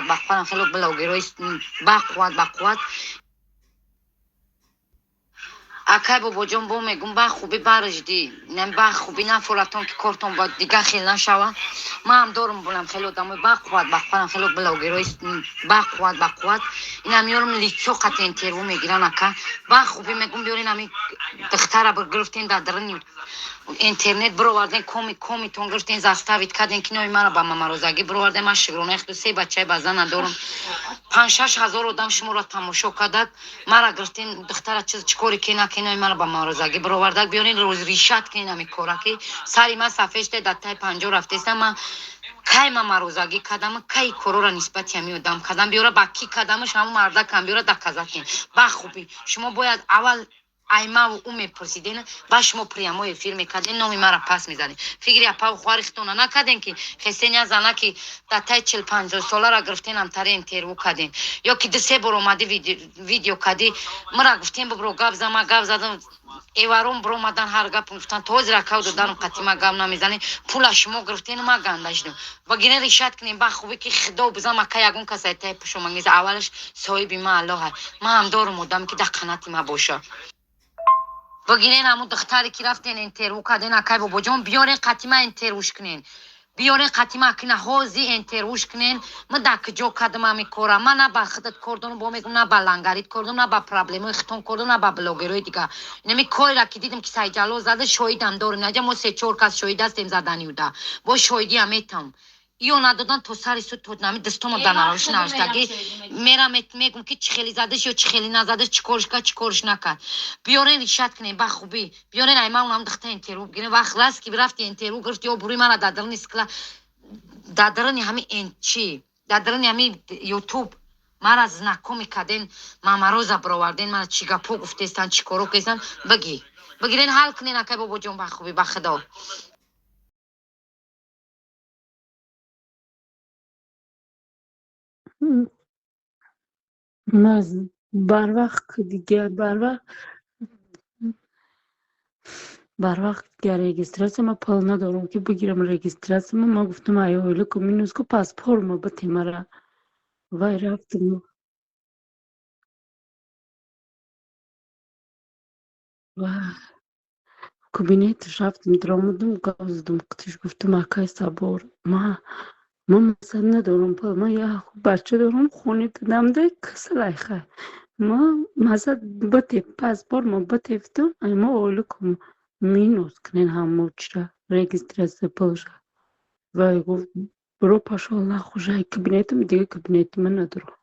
Бақувват, хеле блогерои бақувват, бақувват. Акай бобоҷон, бо мегум, ба хубӣ бариждӣ, ба хубӣ нафоратон, ки кортон ба дига хел нашава. Ман ҳам дорум булам хеле одамои бақувват, бақувват, хеле блогерои бақувват, бақувват. Ина меёрум, лицо қати интервю мегиран. Ака, ба хубӣ мегум, биёрин ами духтара гирифтен, дар даруни интернет бироварден, коми комитон гирифтен, заставить карден, ки номи мара ба мамарозагӣ бироварден. Ман шукронаи худу се бачаи ба зана дорум. 5-6 ҳазор одам шуморо тамошо кардак. Мара гирифтен, духтара чиз чӣ коре ки наки, номи мара ба мамарозагӣ бировардак. Биёрин, решать кунен ами кора, ки сари ман сафеште дар таи 50 рафтеста. Ман кай мамарозагӣ кардам? Кай корора нисбати ҳами одам кардам? Биёра, ба кӣ кардамаш, ҳамун мардакам биёра, доказать кунен. Ба хубӣ шумо бояд аввал аймаву ӯ мепурсиден, ба шумо прямой эфир мекарден, номи мара пас мезаден. Фикри апаву хоҳари хитона накарден, ки хестен я зана, ки дар таи 40-50 солара гирифтен, амтаре интервю карден, ё ки ду-се бор омадӣ, видео кардӣ, мара гуфтен, бибро гап зан. Ма гап задам, эварон биромадан, ҳар гап гуфтан. То ҳозир акав додарам қатима гап намезанем. Пула шумо гирифтену ма ганда шудам. Вагине решать кунем ба хубӣ, ки худо бизан, мака ягон кас ай таи пушомак нест. Аввалаш соҳиби ма Аллоҳ. Ман ҳам дорум одаме, ки дар қанати ма боша. Бигирен ҳамун духтаре, ки рафтен интервю карден. Акай бобоҷон, биёрен, қатима интервюш кунен. Биёрен, қатима кина ҳози интервюш кунен. Ма дар куҷо кардам ҳами кора? Ман на ба худат кор дорам, бо мегум, на ба лангарит кор дорам, на ба проблемаи хитон кор дорам, на ба блогерои дигар. Инами корера, ки дидем, ки Сайҷалол зада, шоҳидам дорем. Наҷа мо се чор кас шоҳид ҳастем задани уда. Бо шоҳидиам метам. Ё надодан то сари суд, то нами дастома дар нарош навиштагӣ мерам, мегум, ки чӣ хеле задаш ё чӣ хеле назадаш, чӣ корш кард, чӣ корш накард. Биёрен, решать кунем ба хубӣ. Биёрен, ай ман унам духта интервю бигирем. Вақт раст, ки рафти интервю гирифти, ё бури мара дар даруни скла, дар даруни ҳами чи, дар даруни ҳами Ютуб мара знакомый карден, мамароза бироварден, мара чӣ гапҳо гуфтестан, чӣ коро кестан. Бигӣ, бигирен, ҳал кунен, акай бобоҷон, ба хубӣ, ба худо. Маз барвақт дигар барвақт дигар регистрация ма пул надорам, ки бигирам регистрация. Ма гуфтам, ай ойлику минус ку, паспорт ма бите мара. Вай рафтам ва кабинеташ рафтам, даромадам, гап задам қитиш, гуфтам: «Акай Сабор, ма масъала надорам пул, ма як бача дорам, хони дадам касалай, хай ма маза бите, паспорт ма битефтам, ай ма ойликум минус кунен, ҳамо чира регистрация пулша». Вай гуфт: «Бро, пошёл нахуй, ай кабинетам, дига кабинети ма надорам».